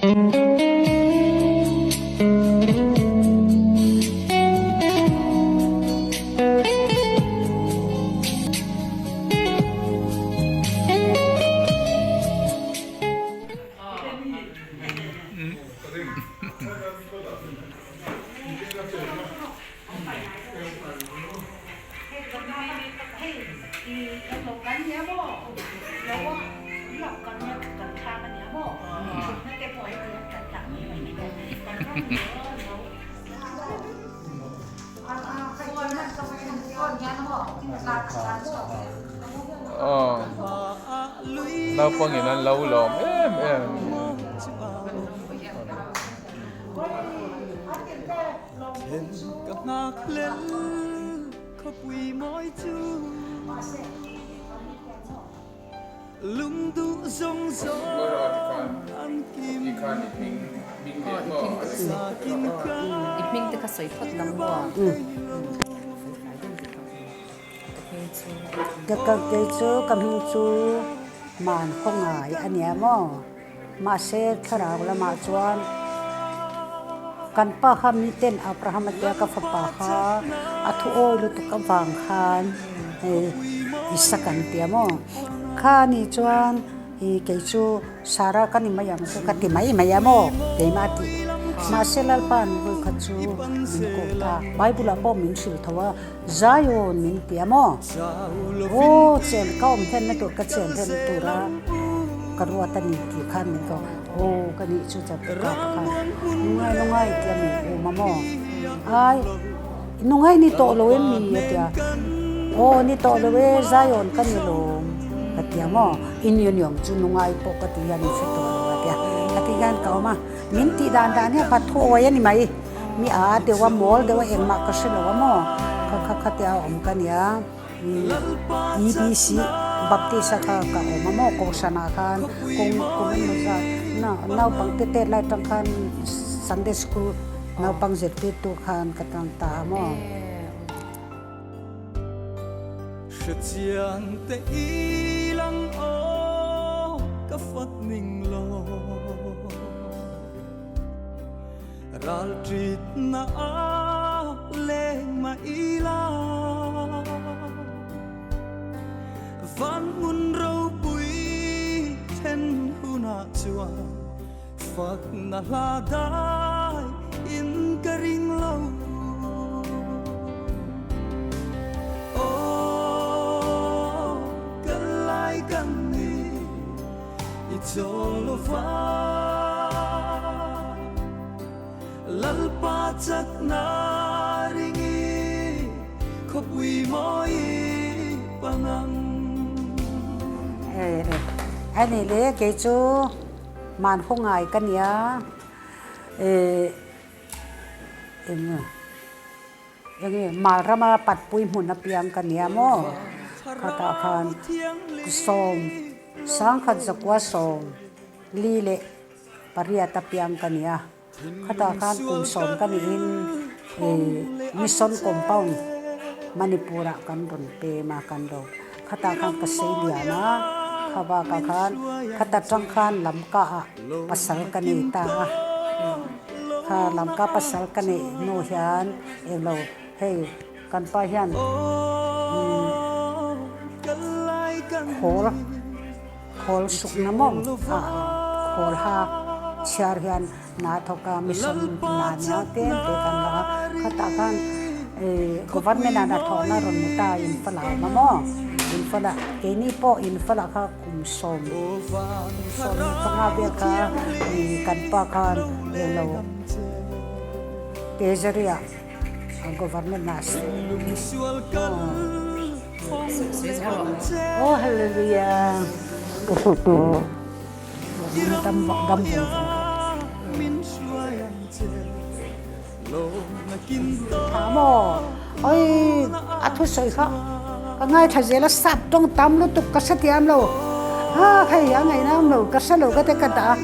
Aw naupangin an lo lawm em em. Kei chu ka hming chu man khaw ngai a nia maw? Mahse thlarau lamah chuan kan pa kha miten Abraham a tia ka fapa kha a thu awi lutuk avang khan hei Isaka an tia maw? Kha ni chuan ih kei chu Sarah ka ni mai ang chu ka ti mai mai a maw? Keimah a tih. Mahse Lalpa an vawi kha chu min koh ta. Bible ah pawh min hrilh tho a, Zion min ti a maw? Aw chen ka awm hlenna tur ka chen hlen tura ka ruat a ni tih khan min ko aw ka nih chu chan ka kap khan nungai nungai tia min um a maw? Ai nungai ni tawh lo em mi a tia aw ni tawh lo e Zion ka ni lawm ka tia maw? In union chu nungai pawh ka ti hian in hre tawh lo a tia ka ti hian ka awm a min tih dan dan hian pathawi a ni mai. Mi a deuh a, mawl deuh a engmah ka hre lo a maw? Kha kha khatia a awm ka nia. EBC Baptist a kha ka awm a maw? Kohhran ah khan kawng kum emaw zat na naupang te tet lai atang khan Sunday school naupang zirtirtu khan ka tang ta a maw? Hrechiang te i lang aw ka fak ning lo. Ralṭitna a leng mah ila Van hmun ropui then hunah chuan Fakna hla dai in ka ring lo Aw ka lai kan ni I chawl lo va Lalpa chakna ringi khawpui mawi pangang. Hei ni le kei chu man haw ngai ka nia eng enge Malrama patpui hmun apiang ka nia maw khatah khan sawm sangkhat zakua sawm li leh pariat apiang ka nia khatah khan kum sawm ka niin ih mission compound Manipur ah kan rawn pem a kan lo khatah khan ka sei lian a kha bakah khan khata tang khan lamka ah pasal ka nei ta a kha lamka pasal ka neih hnu hian englo hei kan pa hian khawl. Khawl sukna maw a khawl ha chhiar hian hna thawk a mission hna nia te te kan la a khatah khan ih government ah hnathawhna rawn ni ta Imphal ah a awm a maw Imphal ah keini pawh Imphal ah kha kum sawm sawm panga vel kha ih kan pa khan englo treasury ah government ah. Oh hallelujah dam vung vung Tha maw oi a thu sawi kha ka ngaithla zel a sap tawng tam lutuk ka hre thiam lo ha hei a ngaihna awm lo ka hre lo ka ti ka dah a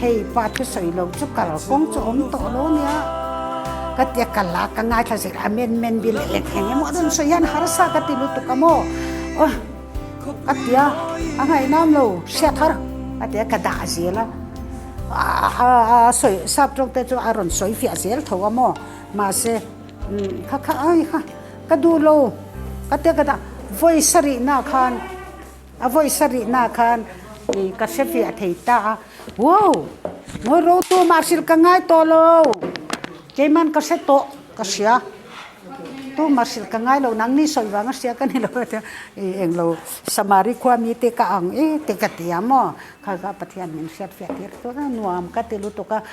hei pa thu sawi lo chu kal kawng chu awm tawh lo nia. Ka tia ka la ka ngaithla zel a men men bil eng eng emaw a rawn sawi hian harsa ka ti lutuk a maw aw ka tia a ngaihnam lo hriat har ka tia ka dah zel a a sawi sap tawng te chu a rawn sawi fiah zel tho a maw mahse kha kha ai kha ka duh lo ka tia ka dah vawi sarih na khan a vawi sarih na khan ih ka hre fiah thei ta a wow ngawi ro tu mah hrilh ka ngai tawh lo keiman ka hre tawh ka hria. Tumah hrilh ka ngai lo, nangni sawi vang a hria ka ni lo a tia, i englo Samari khua mite ka ang e te ka ti a maw, kha kha Pathian min hriat fiah tir tawh a, nuam ka ti lutuk a,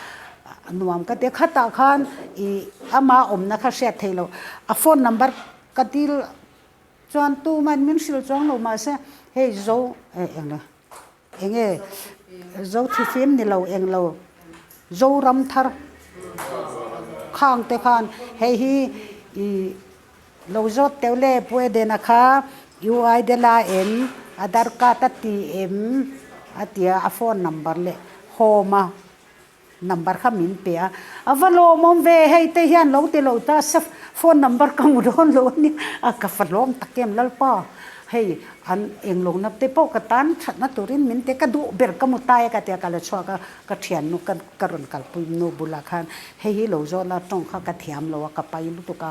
nuam ka ti a, khatah khan i ama awmna kha hriat theih loh, a phone number ka dil chuan tumahin min hrilh chuang lo mahse hei zo englo enge zo thifim ni lo englo Zoram thar khang te khan hei hi ih lo zawt teuh le Pu Edena kha UI te la em Aadhaar card a ti em a ti a a phone number leh home a number kha min pe a a va lawmawm ve hei te hian lo ti lo ta se phone number ka hmu dawn lo a nia a ka fa hlawm tak em Lalpa. Hei an englo te pawh ka tan thatna turin min te ka duh ber ka mu tai a ka tia ka la chhuak a, ka thiannu ka ka rawn kalpui nu bulah khan hei hi lo zawh la tawng kha ka thiam lo a ka pai lutuk a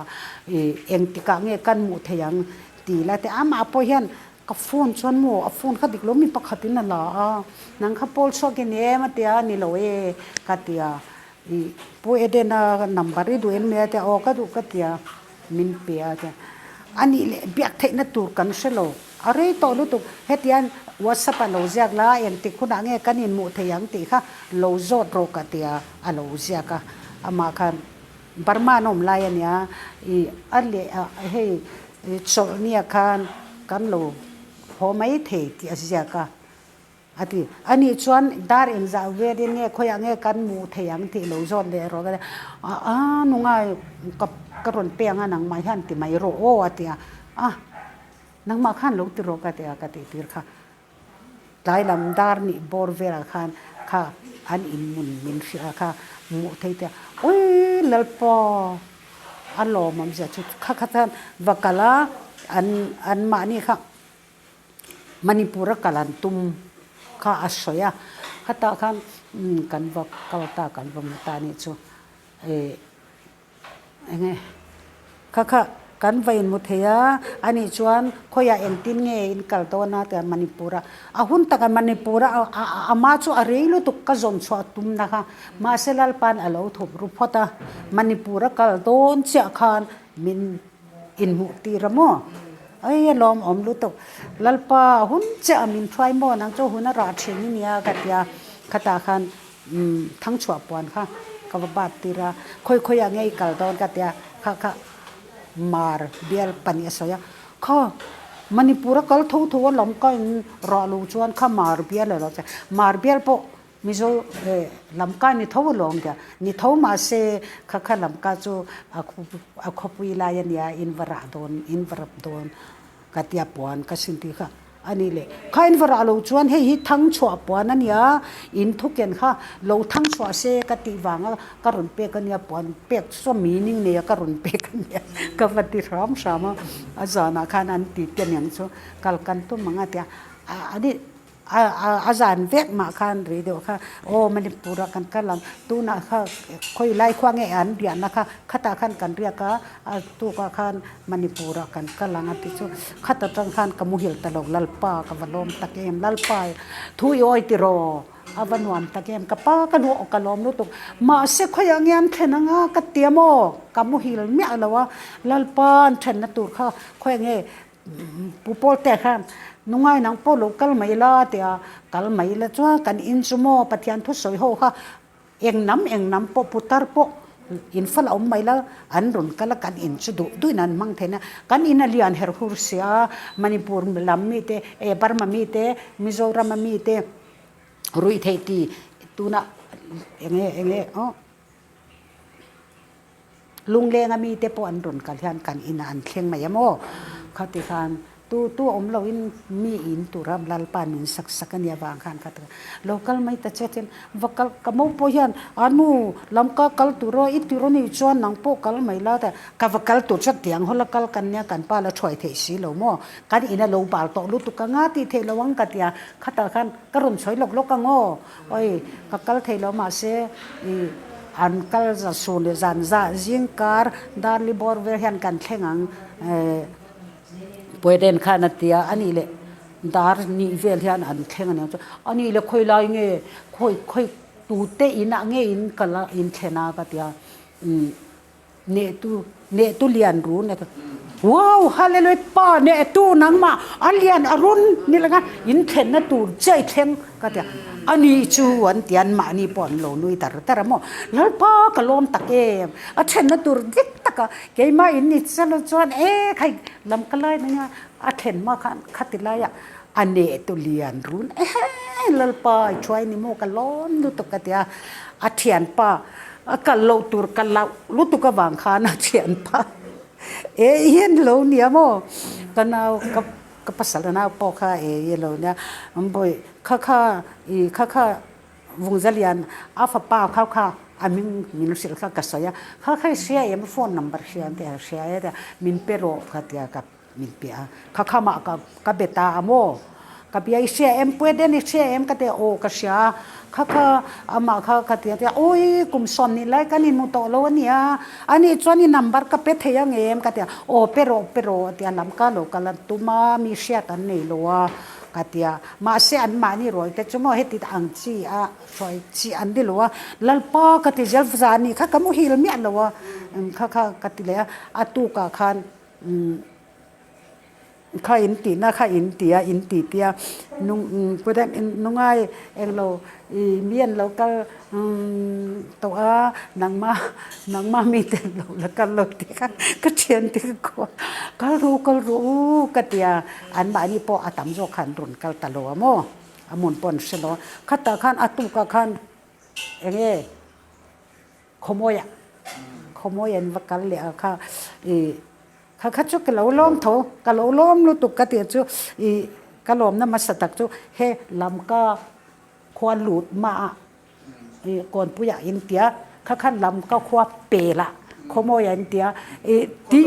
ih engtikah nge kan hmuh thei ang ti la te amah pawh hian ka phone chuan maw a phone kha dik lo mi pakhatin a la a nang kha pawl chhuak i ni em a tia ni lo e ka tia ih Pu Edena number i duh em ni a tia aw ka duh ka tia. Min pe a tia. A nih leh biak theihna tur kan hre lo. A rei tawh lutuk. Hetiang WhatsApp ah lo ziak la, engtik hunah nge kan inhmuh thei ang tih kha lo zawt rawh ka tia a lo ziak a. Amah khan Burma an awm lai a nia, ih a leh ah hei chawlhnia khan kan lo haw mai thei tih a ziak a. A ti. Ani chuan dar engzah velin nge khawiah nge kan hmuh thei ang tih lo zawt leh rawh ka ti a. A nunga ka ka rawn pe ang a nangmah hian ti mai rawh aw a ti a. A nangmah khan lo ti rawh ka ti a ka tih tir kha. Tlai lam dar nih bawr velah khan kha an inmun min hrilh a kha hmuh thei te a. Awii Lalpa a lawmawm zia chu kha kha chuan va kal a an anmahni kha. Manipur a kal an tum kha a sawi a, khatah khan kan va kal ta kan va hmu ta anih chu ih eng nge kha kha kan va inhmu thei a anih chuan khawiah engtin nge in kal dawn a tia Manipur a a hun takah Manipur a ama chu a rei lutuk ka zawm chhuah tum na kha mahse Lalpa'n a lo thup ru phawt a Manipur a kal dawn chiah khan min inhmuh tir a maw? Ei a lawmawm lutuk. Lalpa a hun chiah a min hruai maw nang chu hun a rah thin i nia ka tia khatah khan umm thangchhuah puan kha ka va bat tir a khawi khawi ah nge i kal dawn ka tia kha kha mar bial pahnih a sawi a kha Manipur a kal tho tho a lam ka in rah lo chuan kha mar bial a lo che mar bial pawh Mizo Lamka ni tho alawm tia, ni tho mahse kha kha Lamka chu a khawpui lai a nia in va rah dawn, in va rap dawn ka tia puan ka sin tih kha a ni le. Kha in va rah lo chuan hei hi thang chhuah puan a nia, in thuken kha lo thang chhuah se ka tih vanga ka rawn pek a nia, puan pek chu meaning nei a ka rawn pek a nia ka va ti hram hram a, a zanah khan an ti te aniang chu kal kan tum ang a tia a ni. A zan vek mah khan ri deuh kha aw Manipur ah kan kal ang tunah kha khawi lai khua nge an riahna kha khatah khan kan riak a a tukah khan Manipur ah kan kal ang a ti chu khat atang khan ka muhil ta lo Lalpa ka va lawm tak em Lalpa thu i awi tiraw a va nuam tak em ka pa ka nuah ka lawm lutuk mahse khawiah nge an thlen anga ka ti a maw ka muhil miah lo a Lalpa an thenna tur kha khawiah nge Pu Pawlte khan nungai nang pawh lo kal mai la tia kal mai la chuan kan in chu maw Pathian thu sawi ho kha eng nam eng nam pawh putar pawh in fa la awm mai la an rawn kal a kan in chu duh duhin an hmang theih na kan in a lian her hur sia Manipur lam mi te eh Burma mi te Mizoram a mi te ruih theih ti tunah eng nge eng nge aw. Lunglenga mite pawh an rawn kal hian kan inah an thleng mai a maw? Khati khan. Tu tu awm lo in mi in tura Lalpa min sak sak a nia vang khan kha taka lo kal mai ta che chuan va kal ka mo pawh hian a nu lam ka kal tur aw i tur anih chuan nang pawh kal mai la ta ka va kal tur chuan tiang hawla kal kan nia kan pa la thuai theih si lo maw kan in a lo bal tawh lutuk anga tih theih lo ang ka tia khatah khan ka rawn sawi lawk lawk ang aw awi ka kal thei lo mahse ih an kal za sur leh zan za zing kar darli bawr vel hian kan thleng ang eh. Pueden khan a ti a, a nih leh dar nih vel hian an thleng a niang chu, a nih leh khawi lai nge khawi khawi tute inah nge in kal a in thlen a ka ti a, umm nehtu nehtu lian run a ti a, wow hallelujah pa nehtu nangmah a lian a run ni leh nga in thlenna tur chiah i thleng ka ti a, a nih chu an ti a anmahni pawh an lo nui tar tar a maw, Lalpa ka lawm tak em a thlenna tur dik taka Keimah in ni chalo chuan e khai lam ka lai nia a thlen hma khan khati laiah a neh tu lian run ehe Lalpa i thuai ni maw ka lawm lutuk ka ti a, a thianpa a kal loh tur ka lauh lutuk avang khan a thianpa e hian lo nia maw ka nau ka ka pasal nau pawh kha e hi a lo nia bawi kha kha i kha kha Vungzalian a fapa kha kha a hming min hrilh kha ka sawi a, kha kha i hria em phone number hria an ti a, hria e tia min pe rawh kha tia ka min pe a, kha kha mah ka ka be ta a maw, ka bia i hria em Pueden i hria em ka ti a, aw ka hria a, kha kha amah kha ka ti a tia awi kum sawmhnih lai kan inhmu tawh lo a nia, ani chuan i number ka pe thei ang em ka ti a, aw pe rawh pe rawh a ti a, lam ka lo kal a tum a mi hriat an nei lo a. Ka ti a, mahse anmahni rual te chu maw heti ang chi a hruai chi an ni lo a, Lalpa ka ti zel za nih kha ka muhil miah lo a, kha kha ka ti leh a, a tukah khan kha in tihna kha in ti a, in ti tia nung nungai englo i mi an lo kal tawh a, nangmah nangmah mi te an lo la kal lo tih kha ka thian te ka kuah kal ru kal ru u ka ti a, anmahni pawh a tam zawk kha an rawn kal ta lo a maw, a hmun pawh an hre lo a, khatah khan a tukah khan eng nge khawmawiah khawmawi an va kal leh a kha ih kha kha chu ka lo lawm tho ka lo lawm lutuk ka tih chu ih ka lawmna hmasa tak chu he lamka Khua lut mah a i kawnpui ah in tia kha khan lam ka khua pel ah khawmawi ah in tia i ti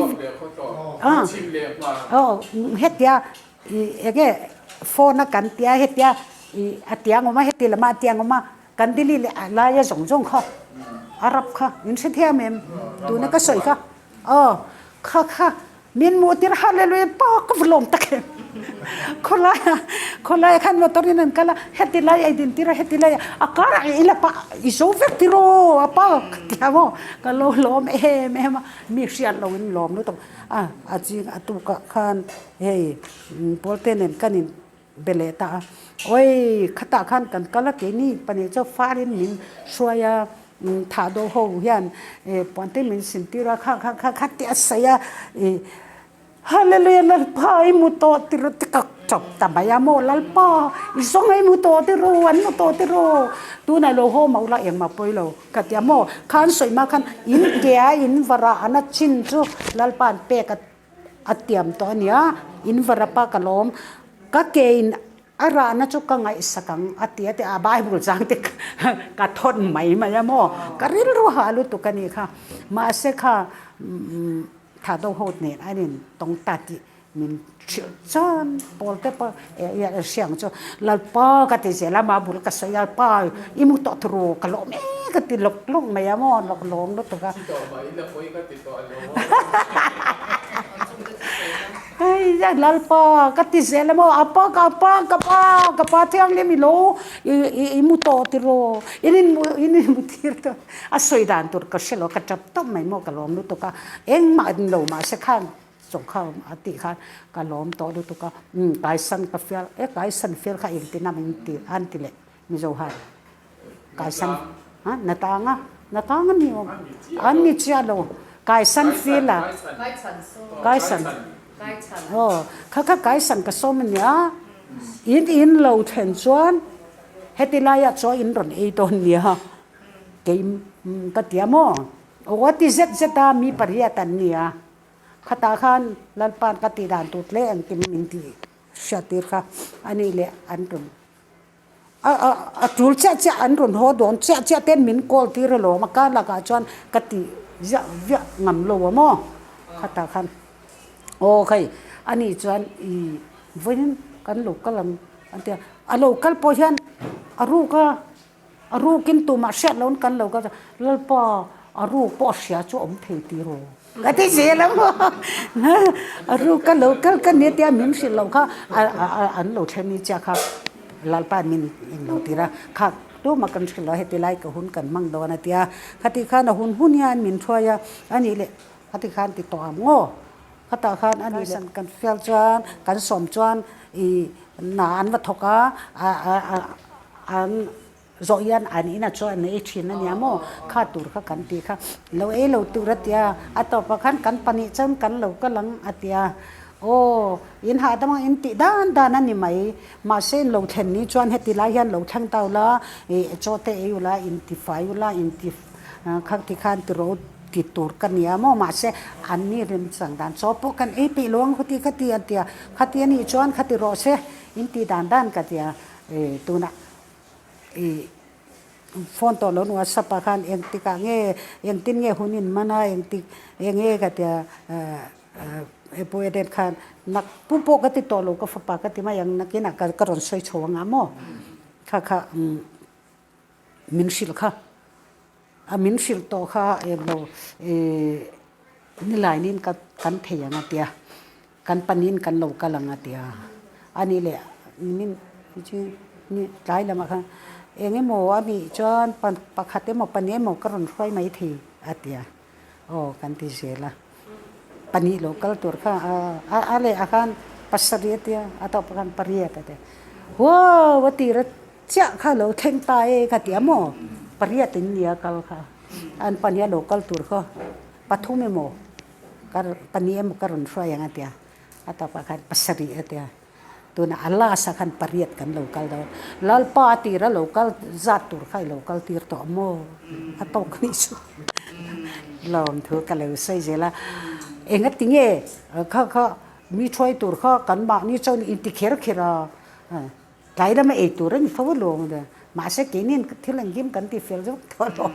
a aw hetia i enge phone a kan tia hetia i a tiang awm a heti lam ah a tiang awm a kan dili leh a lai a zawng zawng kha a rap kha in hre thiam em tuna ka sawi kha aw kha kha Min hmuh tir hallelujah pa ka va lawm tak em. Khawlai ah khawlai ah khan motor in an kal a heti lai a i din tir a heti lai a kar ah i la pa i zo vek tir aw a pa ka ti a maw ka lo lawm em em a mi hriat lo in lawm lutuk a a ching a tuk ah khan hei pawlte nen kan in be leh ta a awii khatah khan kan kal a keini pahnih chu far in min hruai a thah dawh ho hian eh puan te min sin tir a kha kha kha kha tih a sawi a ih hallelujah lalpa i mu tawh ti rawh ti ka chawp ta mai a maw lalpa i zawng a i mu tawh ti rawh an mu tawh ti rawh tunah lo haw mah ula engmah pawi lo ka ti a maw khan sawi hma khan in ke a in varah an a chin chu lalpa an pek a. A tiam tawh a nia, in varapa ka lawm, ka ke in a rahna chu ka ngaihsak ang a ti a ti a, Bible chang te ka thawn mai mai a maw, ka rilru hah lutuk a nih kha, mahse kha tha do ho nen a in tawng ta tih min hrilh chuan pawl te pawh hriang chu Lalpa ka ti zel a, mah bul ka sawi a, pa i mu tawh turu ka lawm e ka ti lawk lawk mai a maw, lawk lawm lutuk a. Hei a Lalpa ka ti zel a maw a pa ka pa ka pa ka pa thianghlim i lo i mu tawh tiraw in in mu in in mu tir tawh a sawi dan tur ka hre lo ka tap tawp mai maw ka lawm lutuk a engmah in lo mahse khan chawng kha a tih khan ka lawm tawh lutuk a umm kaisan ka fial e kaisan fial kha engtin a min ti an ti leh Mizo han Kaisan ha natanga natanga ni awm an ni chiah lo Kaisan feel a Kaisan aw kha kha Kaisan ka sawm a nia in in lo thlen chuan heti laiah chaw in rawn ei dawn nia kei ka ti a maw aw a ti zet zet a mi pariat an nia. Khatah khan Lalpa'n ka tih dan tur tle engkim min ti hriattir kha a nih leh an rawn a a a tul chiah chiah an rawn haw dawn chiah chiah ten min call tir alawm a kar lakah chuan ka tih ziah viah ngam lo a maw khatah khan aw hei a nih chuan ih vawiin kan lo kal ang an ti a a lo kal pawh hian a ruk a. A rukin tumah hriat loin kan lo kal Lalpa a ruk pawh a hria chu a awm thei tih rawh. Ka ti zel a maw? A ruk ka lo kal ka nia tia min hrilh loh kha an lo thlen ni chiah kha Lalpa min eng lo tir a, kha tumah kan hrilh lo heti lai ka hun kan hmang dawn a tia. Khati khan a hun hun hian min hruai a, a nih leh khati khan ti tawh ang maw? Khatah khan a nih leh kan fial chuan kan sawm chuan ih hna an va thawk a, an zawh hian an inah chuan an ei thin a nia maw kha tur kha kan tih kha lo ei lo tur a tia a tawpah khan kan pahnih chuan kan lo kal ang a tia aw in hahdam ang in tih dan dan a ni mai mahse in lo thlen ni chuan heti lai hian lo thleng ta ula ih chaw te ei ula intifai ula inti kha ti khan ti ro ti tur ka nia maw mahse an ni remchang dan chaw pawh kan ei peih lo ang khuti kha ti an tia khati a nih chuan khati rawh se in tih dan dan ka tia. Ih tunah ih phone tawh lo WhatsApp ah khan engtik ah nge engtin nge hun in man a engtik eng nge ka tia ah pawh en khan nak pu pawh ka ti tawh lo ka fapa ka ti mai ang nakinah ka rawn sawi chho anga maw kha kha min hrilh kha. A min hrilh tawh kha englo ih nilainin ka kan thei ang a tia, kan panin kan lo kal ang a tia. A nih leh min chu ni tlai lamah khan eng emaw a nih chuan pakhat emaw pahnih emaw ka rawn hruai mai thei a tia, aw kan ti zel a. Pahnih lo kal tur kha a a leh ah khan pasarih a tia, a tawpah khan pariat a tia. Huau a tir a. Chiah kha lo thleng ta e ka ti a maw? Pariat in nia kal kha. An pahnih a lo kal tur kha pathum emaw ka pahnih emaw ka rawn hruai ang a ti a. A tawpah khan pasarih a ti a. Tunah a last ah khan pariat kan lo kal dawn. Lalpa a tira lo kal zat tur kha i lo kal tir tawh maw? A tawk a nih chu. Lawmthu ka lo sawi zel a. Engati nge kha kha mi thuai tur kha kan mahni chuan inti kher kher a. Tlai lama ei tur a ni fo alawm a, mahse keinin thil engkim kan ti fel zawk tawh alawm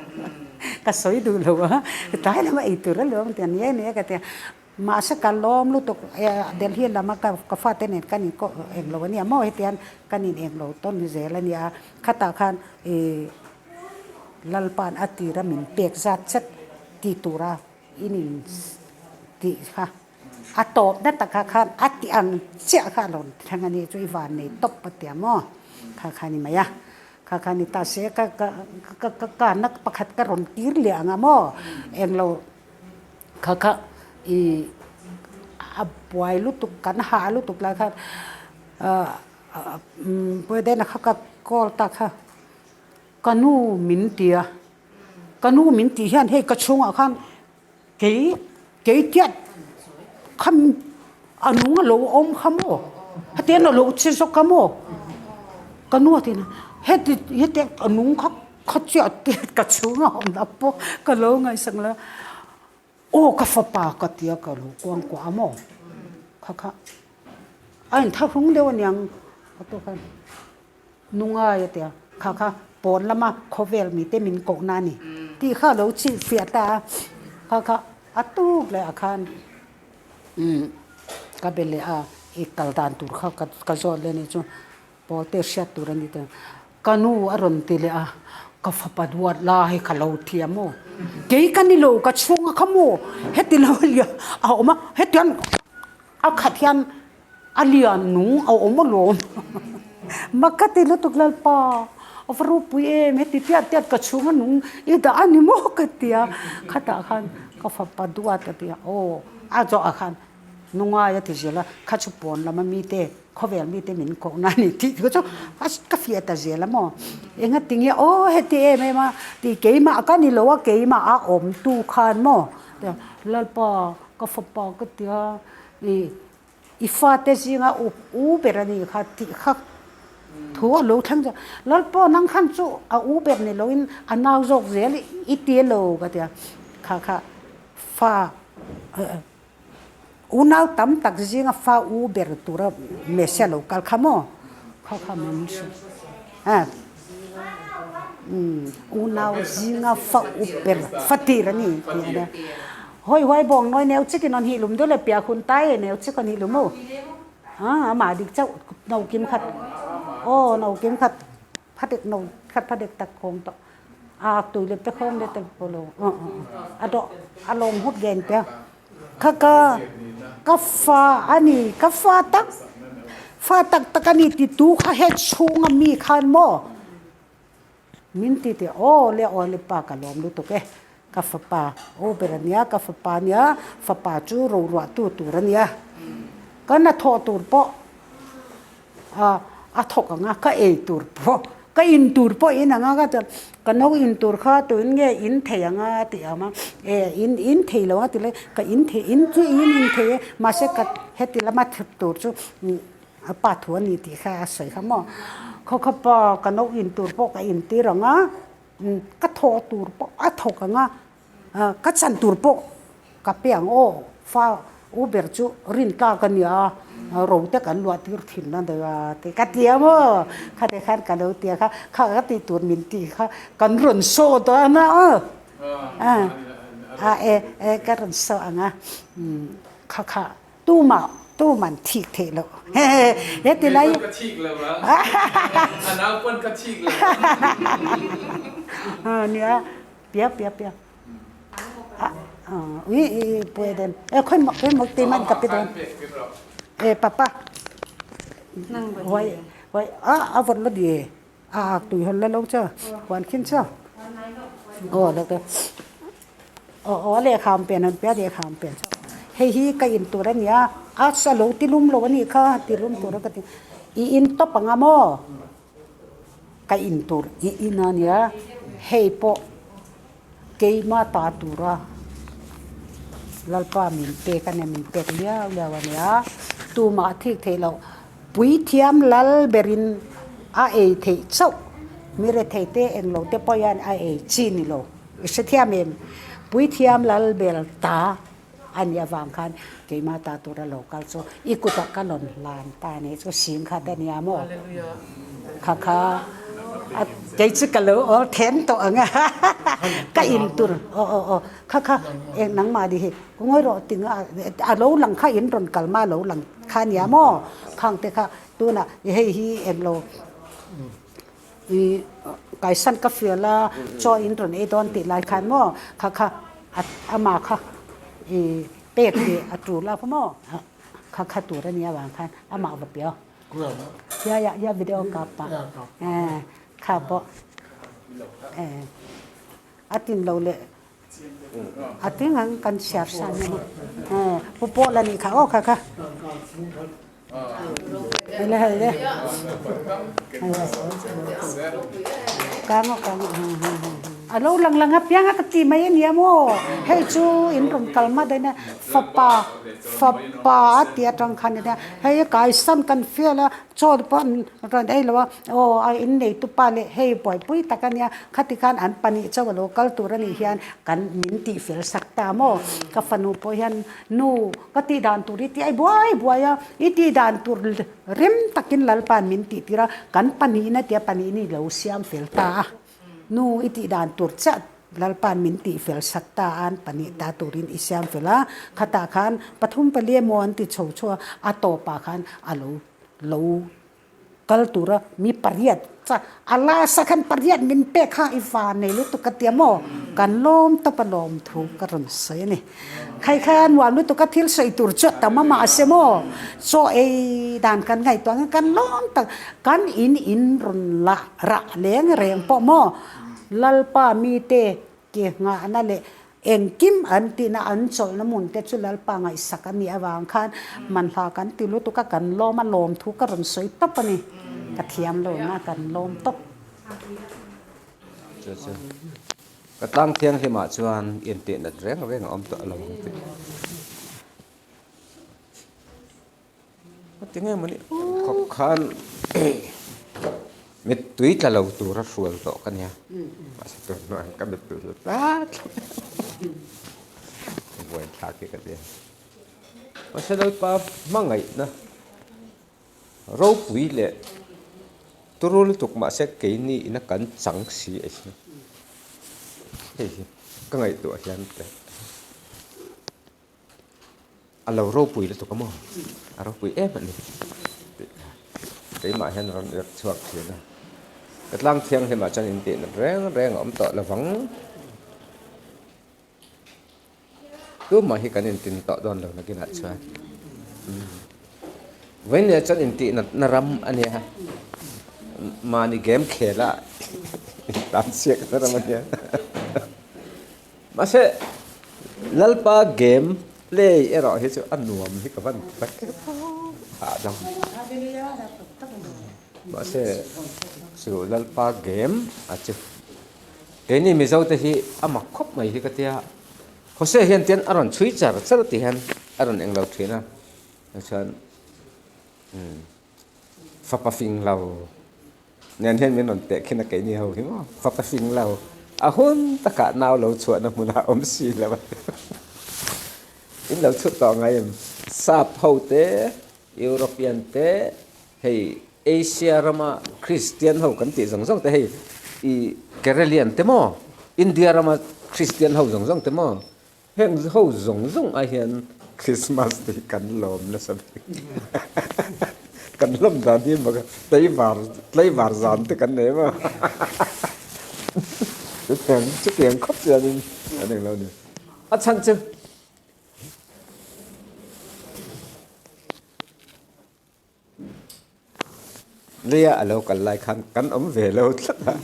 ka sawi duh lo a, tlai lama ei tur alawm ti a ni ania ka ti a, mahse ka lawm lutuk Delhi lama ka fate nen kan in englo ania maw hetiang kan in englo tawn zel ania, khatah khan ih Lalpa'n a tira min pek zat chat ti tura in in tih kha. A tawp na takah khan a ti ang chiah kha a lo thleng a nih chu i van nei tawp a tia maw? Kha kha a ni mai a, kha kha a ni ta se ka ka ka ka kanna pakhat ka rawn tir leh ang a maw? Englo kha kha i a buai lutuk kan hah lutuk lai khan ah Puaidena kha ka call ta kha ka nu min ti a, ka nu min tih hian hei ka chhungah khan Kei kei tiat kham a nung a lo awm kha maw? Hetiang a lo che zawk kha maw? Ka nu a ti na, heti heti a nung kha kha chiah tiat ka chhung a awm na pawh ka lo ngaihsak lo a, aw ka fapa ka ti a ka lo kuang kuah a maw? Kha kha a inthlahrung deuh aniang a tawk khan. Nungai a tia, kha kha pawn lama khawvel mite min kohna a ni tih kha a lo chilh fiah ta a, kha kha a tuk leh ah khan umm ka be leh a, i kal dan tur kha ka zawt leh a nih chu Pawlte hriat tur a ni ta, ka nu a rawn ti leh a, ka fapa duat la hei ka lo thiam aw, kei ka ni lo ka chhunga kha maw heti lo a awm a, hetiang a khat hian A lian nung a awm alawm. Mak ka ti lutuk Lalpa, a va ropui em heti tiat tiat ka chhung a nung i dah a ni maw ka ti a, khatah khan ka fapa duat a ti a, aw a zawhah khan nungai a ti zel a, kha chu pawn lama mite khawvel mite min kohna a ni tih chu ka fiah ta zel a maw, engati nge aw heti em em a tih keimah ka ni lo a keimah a awmtu khan maw Lalpa ka fapa ka ti a i I fate zinga up u ber a nih kha tih kha thu a lo thleng chuan Lalpaw nang khan chu a u ber ni loin a nau zawk zel i ti lo ka ti a, kha kha fa. Unau tam tak zinga fa u ber tura Messia lo kal kha maw? Kha kha min hrilh. A unau zinga fa u ber fa tir a ni tih a nia. Hawi huai bawng nawi neu chikin awn hih lum deuh le piah hun tai e neu chik awn hih lum u. A amah dik chauh no kim khat aw no kim khat phadik no khat phadik tak khawng tawh. A tui le te khawng le te pawh lo a dawh a lawm hut gen te. Kha ka ka fa a ni, ka fa tak fa tak tak a ni ti tu kha he chhunga mi khan maw min ti teh aw le aw le pa ka lawm lutuk e, ka fapa aw ber a nia, ka fapa a nia, fapa chu roruah tu tur a nia, ka hnathawh tur pawh a thawk ang a, ka ei tur pawh, ka in tur pawh in ang a, ka chuan ka no in tur kha tuin nge in thei ang a tih ang a, e in in thei lo a ti lai, ka in thei in chu in in thei e, mahse ka heti lama thep tur chu a pa thu a ni tih kha a sawi kha maw, khaw kha pa ka no in tur pawh ka in tir ang a, ka thawh tur pawh a thawk ang a, Ka chan tur pawh ka pe ang aw, fa u ber chu rintlak a nia, ro te kan luah tir thin a nia tih ka ti a maw, khate khan ka lo ti a kha, kha ka tih tur min tih kha kan rawn saw dawn a aw, a e e ka rawn saw ang a, kha kha tumah tuman thik theih loh he ti lai. Ka thik lo a, a naupan ka thik lo a. Nia. Pia pia pia. Ui i pue den. E khoi mak khoi mak ti man ka pi don. E papa. Hoi hoi a a vot lo di. A tui hon la lo cha. Huan khin cha. O lo ke. O o le kham pen han pia de kham pen. Hei hi ka in tur ania. A sa lo ti lum lo ani kha ti lum tur ka ti. I in top anga mo. Ka in tur i in a nia, hei pawh keima ta tura Lalpa min pek a nia, min pek liau liau a nia, tumah a thik theih loh, puithiam lal berin a ei theih chauh, mi rethei te englo te pawh hian a ei chi ni lo, i hrethiam em? Puithiam lal ber ta. A nih avang khan keimah ta tura lo kal chu i kutah ka rawn hlan ta a nih chu sing khat a nia maw? Kha kha a kei chu ka lo awl then tawh ang a ka in tur aw aw aw kha kha eng nangmah ni hi ngawi rawh ting a a lo lang kha in rawn kal ma lo lang kha a nia maw? Khang te kha tunah hei hi eng lo I kaisan ka fial a, chaw in rawn ei dawn tih lai khan maw kha kha amah kha i pek tih a tul a maw kha kha tur a nia vang khan amah va piau ya ya ya video kap pah kha pawh a tin lo leh a ting ang kan chhiar san a ni pu pawh la nih kha aw kha kha. A lo lang lang apiang a ka ti mai a nia maw? Hei chu in rawn kal hma daih na fapa fapa a tih atang khan a nia hei kaisan kan fial a chaw te pawh an rawn ei lo a aw a inneitu pa leh hei buaipui tak a nia khati khan an pahnih chauh a lo kal tur a nih hian kan min tihfel sak ta maw? Ka fanu pawh hian nu Ka tih dan tur i ti ai buai buai a, i tih dan tur rem takin Lalpa'n min tih tir a, kan pahnihin a tia pahnihin i lo siam fel ta a, nu i tih dan tur chiah Lalpa'n min tih fel sak ta a, an pahnih ta turin i siam fel a, khatah khan pathum pali emaw an ti chho chho a, a tawpah khan a lo lo Kal tura mi pariat cha a last ah khan pariat min pek kha i va nei lutuk ka tia maw kan lawm tawp a lawm thu ka rawn sawi a ni. Khai kha nuam lutuk a thil sawi tur chu a tam a mahse maw chaw ei dan kan ngaihtuah ang kan lawm tak kan in in rawn lah rah leng reng pawh maw Lalpa mite Ke nghahna leh engkim an tihna an chawlhna hmun te chu Lalpa ngaihsak a nih avang khan manhla kan ti lutuk a, kan lawm a, lawm thu ka rawn sawi tawp a ni. Ka thiam lo na kan lawm tawp. Chu chu ka tlang thianghlimah chuan intihnat reng reng a awm tawh lo ang tih. Tinge mawni khawp khan mittui tla lo tura hrual tawh ka nia mahse tun hnuaiah ka mittui hi tla thlap a buaithlak hi ka ti. Mahse Lalpa hmangaihna ropui leh turu lutuk mahse keini ina kan chang si a hi. Hei hi ka ngaihtuah hian teh a lo ropui lutuk a maw? A ropui em a ni tih kha keimah hian rawn irh chhuak thin a. Ka tlang thianghlimah chuan intihna reng reng a awm tawh lovang. Tumah hi kan intin tawh dawn lo nakinah chuan vawiin chuan intih natna ram a nia mahni game khel a intan chiak na ram a nia mahse Lalpa game play erawh hi chu a nuam hi ka van ti tak em hahdam mahse chu Lalpa game a chu. Keini Mizo te hi a mak khawp mai hi ka tia, Jose hian tian a rawn chhui char char ti hian a rawn englo thin a, chuan umm fapa fing lo nen hian min rawn teh khin a keini ho hi maw, fapa fing lo a hun takah nau lo chhuahna hmunah a awm si lo a in lo chhut tawh ngai em? Sap ho te European te hei Asia rama Kristian ho kan tih zawng zawng te hei i Kerelian te maw India rama Kristian ho zawng zawng te maw heng ho zawng zawng ah hian Christmas te hi kan lawm nasa bik kan lawm dan hi mak a tlaivar tlaivar zan te kan nei maw chutiang chutiang khawp chuanin an englo a ni a chhan chu. Leia a lo kal lai khan kan awm ve lo tlat a,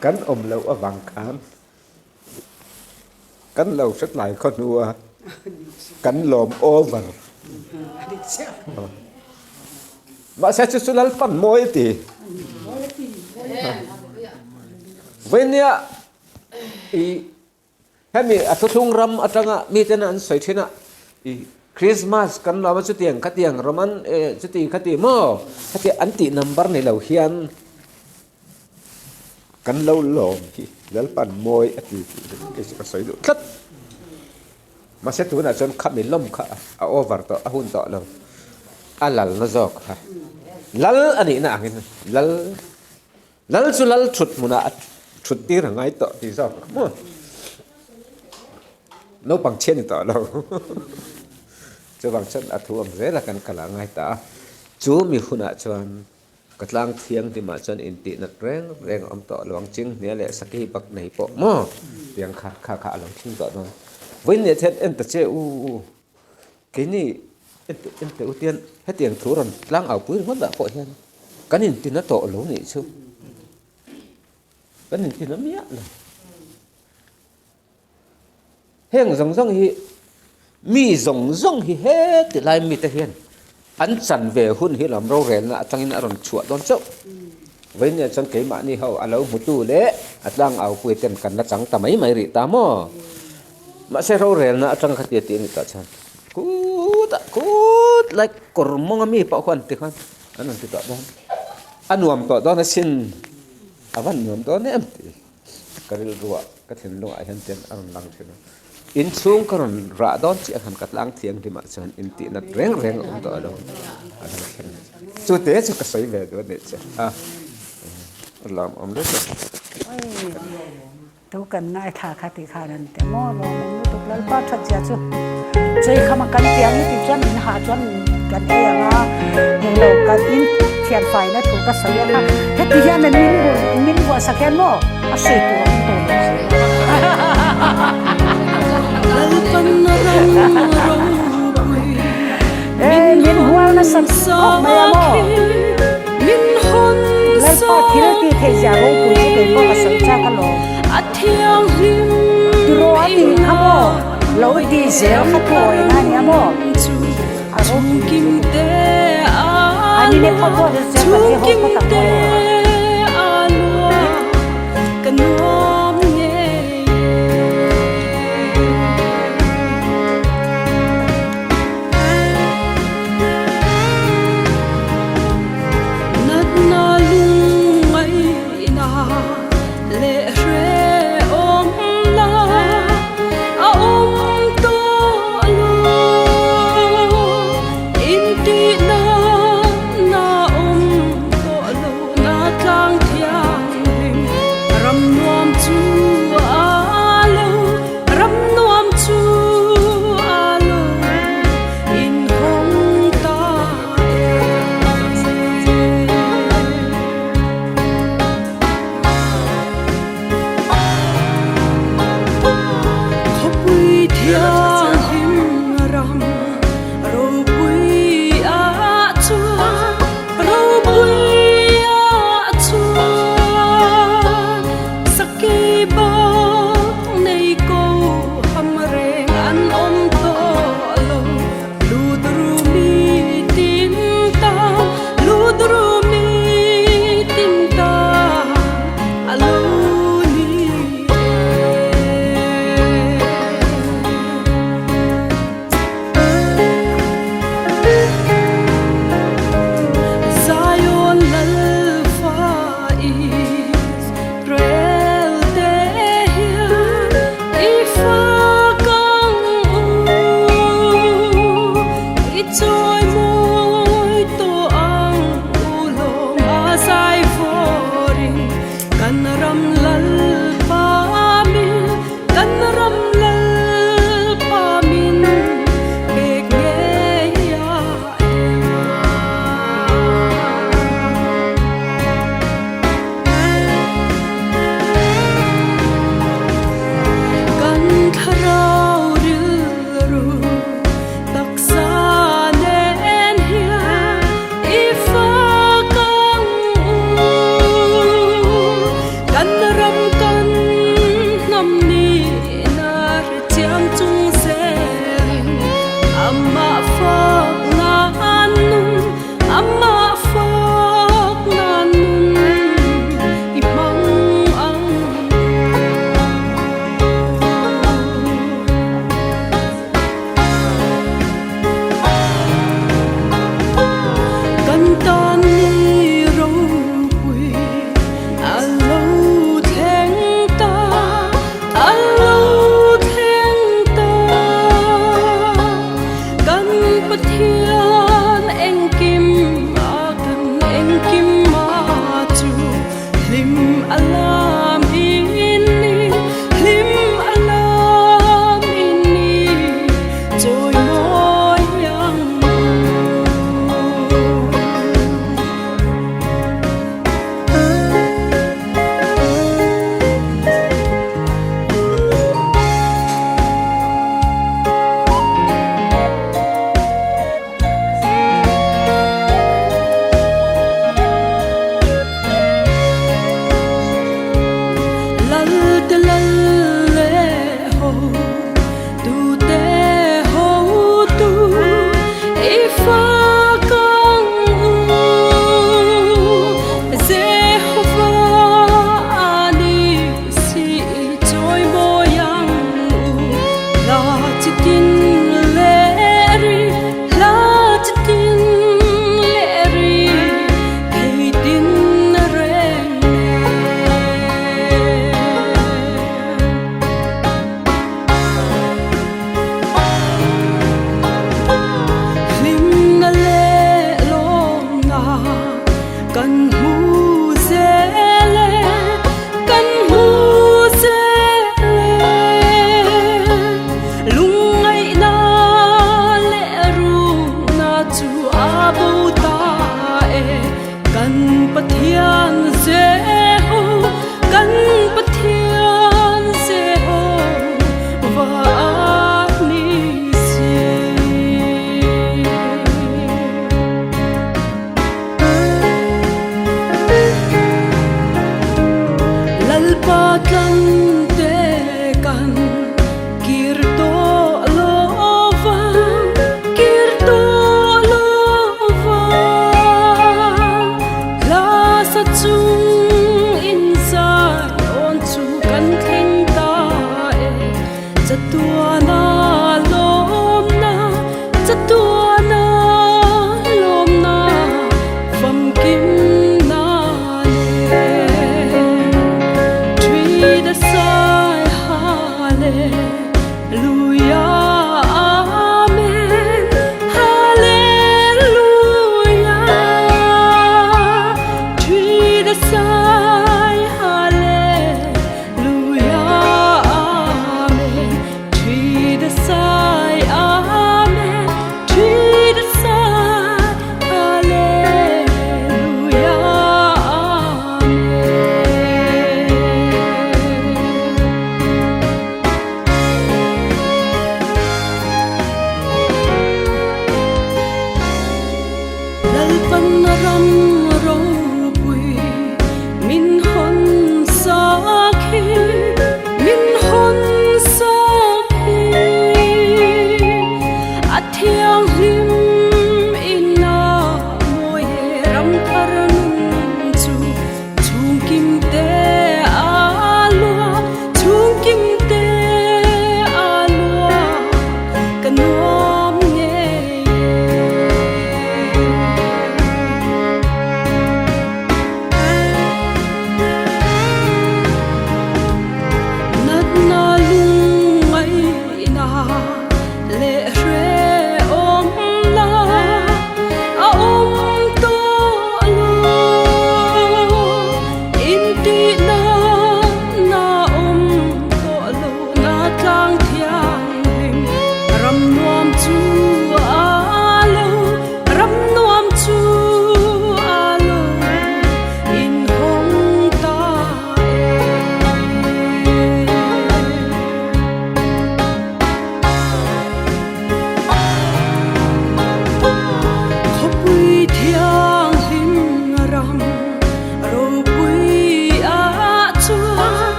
kan awm loh avang khan kan lo hre tlai khaw hnu a, kan lawm over. Mahse chu chu Lalpan mawi a ti. Vawinia i Hemi a thuthlung ram atanga miten an sawi thin a, i Christmas kan lawm a chutiang khatiang Roman e chuti khati maw khati an tih number ni lo hian kan lo lawm hi Lalpan mawi a ti tih hi kei chu ka sawi duh tlat. Mahse tunah chuan khami lawm kha a over tawh a hun tawh lo a lalna zawk kha lal a nihna angin lal Lal chu lal thut hmunah a thut tir a ngai tawh tih zawk ang maw? Naupang chhiat ni tawh lo. Chuvang chuan a thu ang zela kan kal a ngai ta a. Chu mi hunah chuan ka tlang thianghlimah chuan intihnat reng reng a awm tawh lo ang. Chinghnia leh Saki bak nei pawh maw? Tiang kha kha kha a lo thleng tawh dawn. Vawiin leh thian en ta che u. Keini ente u tian hetiang thu rawn tlang au pui ringawt ah pawh hian kan intina tawh lo nih chu kan intina miah lo. Heng zawng zawng hi mi zawng zawng hi heti lai mite hian An chan ve hun hi lam rorelna atangin a rawn chhuah dawn chauh. Vawinia chuan keimahni ho a lo hmutu leh a tlangaupuia ten kan la chang ta mai mai rih ta maw? Mahse rorelna atang kha tia tih a ni tah chuan kutah kut lai kawr mawnga mi pawh khuan ti khan an rawn ti tawh dawn. A nuam tawh dawn asin, a van nuam dawn em tih. Ka rilruah ka thinlungah hian tian a rawn lang thin a, inchhung ka rawn rah dawn chiah khan ka tlang thianghlimah chuan intihnat reng reng a awm tawh lo a lo thleng a, chu te chu ka sawi ve duh a nih che a, a lawmawm lutuk. Tu kan ngaithla kha tih khan an ti maw lawmawm lutuk Lalpa that zia chu chei khama kan piang hi tih chuan in hah chuan kan ei ang a englo kan in thian faina thu ka sawi a kha heti hian min min vuah sak hian maw a sawi tur a awm tawh lo zel a min hual nasa khawp mai a maw Lalpa thil tih theih zia ropui chu kei pawh ka sawi chak alawm tiraw a tih kha maw lo ti zel kha thawi na nia maw a ropui chu ani ne phawt phawt chu kan ei ho phawt ang maw le.